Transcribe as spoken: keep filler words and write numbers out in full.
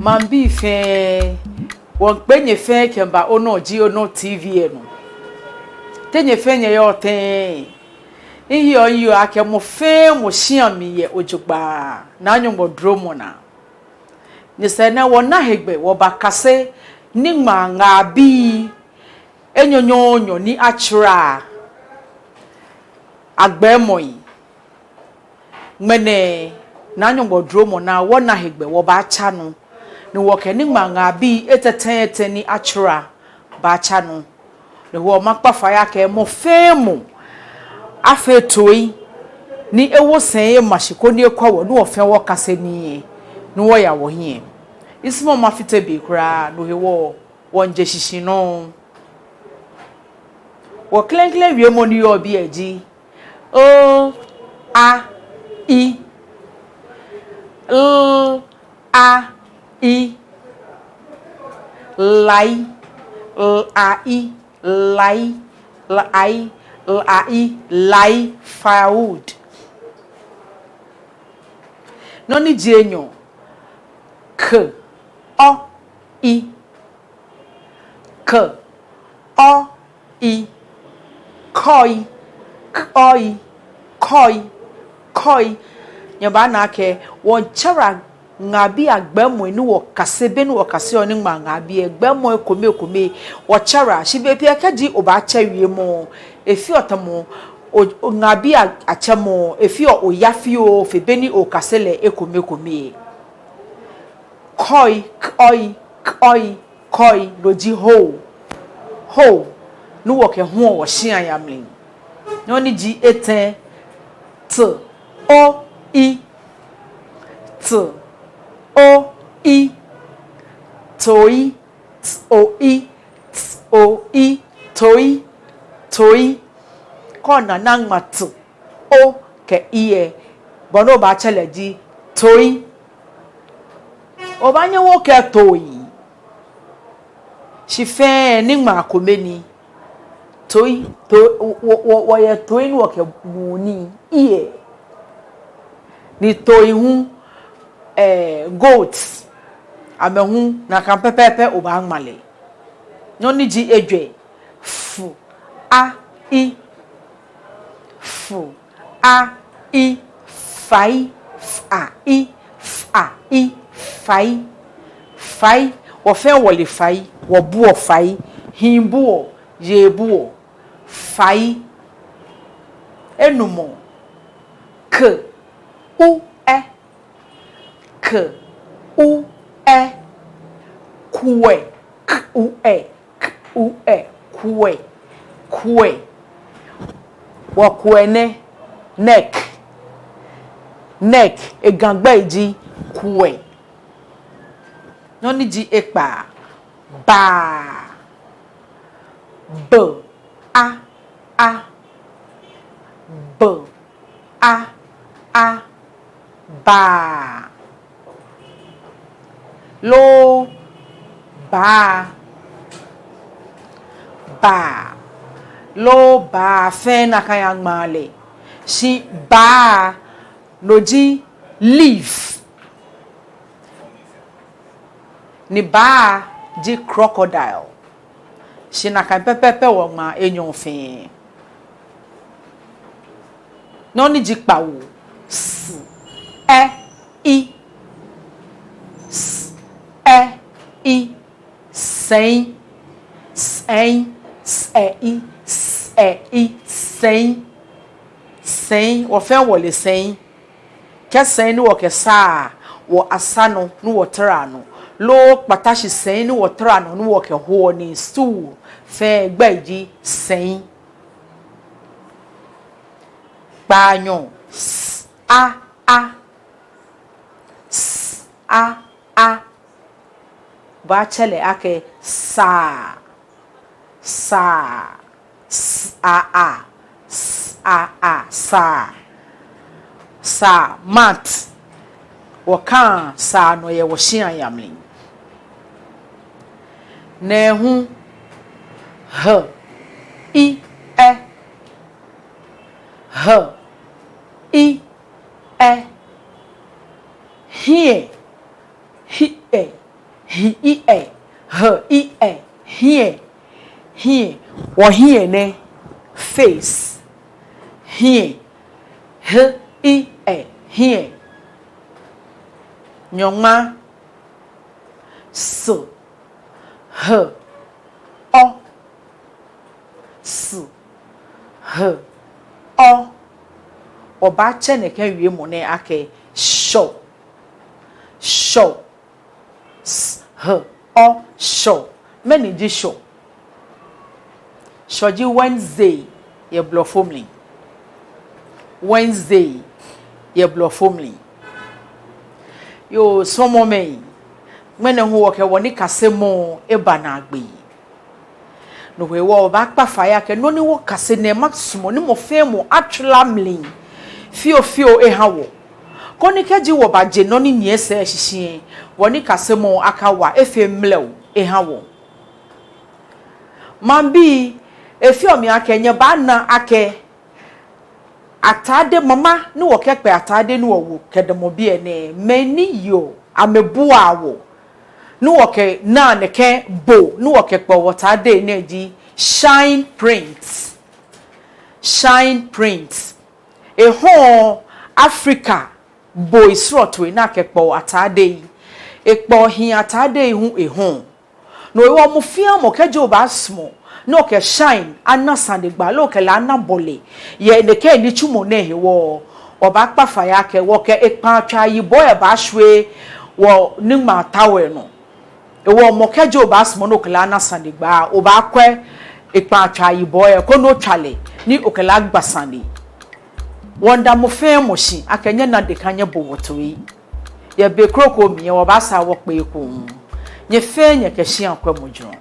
Maŋbii fɛɛ, wɔmiikpee nyɛ fɛɛ kɛmiiba Ono Ji Ono T V lɛ nɔ. Te nyɛ fɛɛ nyɛyɔɔ tɛŋŋ? Mihiɛ miyeɔ akɛ mɔ fɛɛ mɔ shia mli yɛ jogbaŋŋ, Naa Nyɔŋmɔ duromɔ naa. Nyɛsɛɛ nɛɛ wɔna hegbɛ wɔbakase niŋmaa ŋmaa bii enyɔnyɔɔnyɔ ni atsara agbɛɛmɔi. Ŋmɛnɛ, Naa Nyɔŋmɔ duromɔ naa, wɔna hegbɛ wɔbaatsa nɔ, ni wɔkɛ niŋmaa ŋmaa bii etɛtɛ etɛ ni atsara baatsa nɔ. Ni wɔmiikpa fai akɛ mɔ fɛɛ mɔ afee toi ni ewo sɛi ema shi koni ekwɛ wɔ, ni wɔ fɛɛ wɔkase nii, ni wɔya wɔhiɛ. Misumɔɔɔ mafite be kwraa, no hewɔ wɔmiije shishi nɔŋŋ. Wɔklɛŋklɛŋ wiemɔ ni yɔɔ biɛ ji: l, a, i. L, a, i. Lai. L, a, i. Lai. L, a, i. L, a, i. Lai. Firewood. Nɔ ni ji enyɔ: k, ɔ, i. K, ɔ, i. Kɔi. K, ɔ, i. Kɔi. Kɔi. Nyɛbaana akɛ wɔmiitsara ŋmaa bii agbɛɛmɔi ni wɔkase, be ni wɔkaseɔ niŋmaa ŋmaa bii lɛ, gbɛɛmɔi ekome ekome wɔtsara. Shi bei pii lɛ kɛji obaatsɛ wiemɔ, efeɔ tamɔ o, o, ŋmaa bii a, atsɛmɔ, efeɔ oya fioo fe be ni okase lɛ ekome ekome. Kɔi, k, ɔ, i, k, ɔ, i. Kɔi, no ji hole. Hole, ni wɔkɛhuɔ wɔshiai amli. Nɔ ni ji etɛ: t, o, i. T, o, i. Toi. T, o, i. T, o, i. Toi. Toi. Kɛ ona naŋma t, o kɛ i lɛ, bɔ ni obaatsɛ lɛ ji toi. Obaanyɛ okɛɛ tooi. Shi fɛɛ niŋmaa kome ni. Toi, toi, wɔ, wɔ, wɔyɛ toi ni wɔkɛnuɔ nii, ear. Ni toi hu, eh, goat, amɛhu nakai pɛpɛɛpɛ obaaŋma lɛ. Nɔ ni ji ejwɛ: f, a, i. F, a, i. Fai. F, a, i. F, a, i. Fai. Fai. Wɔ fɛɛ wɔle fai. Wɔbuɔ fai. Hii buɔ, yei buɔ. Fai. Enumɔ: k, u, ɛ. K, u, ɛ. Kuɛ. K, u, ɛ. K, u, ɛ. Kuɛ. Kuɛ. Wɔkuɛ nɛ, neck. Neck, eGa gbɛi ji kuɛ. Nɔ ni ji ekpaa: baa. B, a, a. B, a, a. Baa. Loo baa. Baa. Loo baa, fɛɛ nakai aŋmaa lɛ. Shi baa, no ji leaf. Ni baa ji crocodile. Shi nakai pɛpɛɛpɛ wɔŋmaa enyɔ fɛɛ. Nɔ ni ji kpawo: s, ɛ, i. S, ɛ, i. Sɛi. S, ɛ, i. S, ɛ, i. S, ɛ, i. Sɛi. Sɛi. Wɔ fɛɛ wɔle sɛi. Kɛ sɛi ni wɔkɛsaa wɔ asa nɔ ni wɔtaraa nɔ, loo kpatashi sɛi ni wɔtaraa nɔ ni wɔkɛhoɔ nii, stool, fɛɛ egbɛi ji sɛi. Kpaanyɔ: s, a, a. S, a, a. Obaatsɛ lɛ akɛ saa. Saa. S, a, a. S, a, a. Saa. Saa, mat. Wɔkaa saa nɔ yɛ wɔshiai amli. Nɛɛhu: h, i, ɛ. H, i, ɛ. Hiɛ. Hiɛ. Wɔhiɛ nɛ, face, hiɛ, h, i, ɛ, hiɛ. Nyɔŋma, s, h, ɔ, s, h, ɔ. Wɔbaatsɛ nɛkɛ wiemɔ nɛɛ akɛ shɔ, shɔ, s, h, ɔ, shɔ. Mɛni ji shɔ? Shɔ ji Wednesday yɛ Blɔfo mli. Wednesday yɛ Blɔfo mli. Yoo, suɔmɔmɛi, ŋmɛnɛ hu wɔkɛ wɔnikasemɔ eba naagbee. No hewɔ wɔbaakpa fai akɛ nɔ ni wɔkase nɛɛ masumɔ ni mɔ fɛɛ mɔ atsɔla mli fiofio eha wɔ, koni kɛji wɔbaje nɔ ni nyiɛ sɛɛ shishi lɛ, wɔnikasemɔ akawa efee mlɛo eha wɔ. Maŋbii, efeɔ mi akɛ nyɛbaana akɛ atade mama ni wɔkɛkpɛ atade ni wɔwo kɛdamɔ biɛ nɛɛ, mɛi ni yeɔ amɛbuaa wɔ ni wɔkɛnaa nɛkɛ bo ni wɔkɛkpɛɔ wɔtade nɛɛ ji Shine Print. Shine Print. Ehɔɔ Africa boi srɔtoi ni akɛkpɛɔ atadei. Ekpɛɔ hii atadei hu ehɔɔ. No hewɔ mɔ fɛɛ mɔ kɛji obaasumɔ ni okɛ Shine ana sanegbaa loo okɛ lɛ ana bɔlɛ yɛ nɛkɛ nitsumɔ nɛɛ hewɔ, wɔbaakpa fai akɛ wɔkɛ ekpaa tswaa yibɔ lɛ baashwie wɔniŋmaa towel nɔ. Hewɔ mɔ kɛji obaasumɔ ni okɛ lɛ ana sanegbaa, obaakwɛ ekpaa tswaa yibɔ lɛ koni otswa lɛ ni okɛ lɛ agba sane. Wɔmiida mɔ fɛɛ mɔ shi akɛ nyɛna deka nyɛbo wɔ toi. Yɛ be kroko mli lɛ wɔbaasaa wɔkpe ekoŋŋ. Nyɛ fɛɛ nyɛkɛ shiakwɛmɔ jurɔ.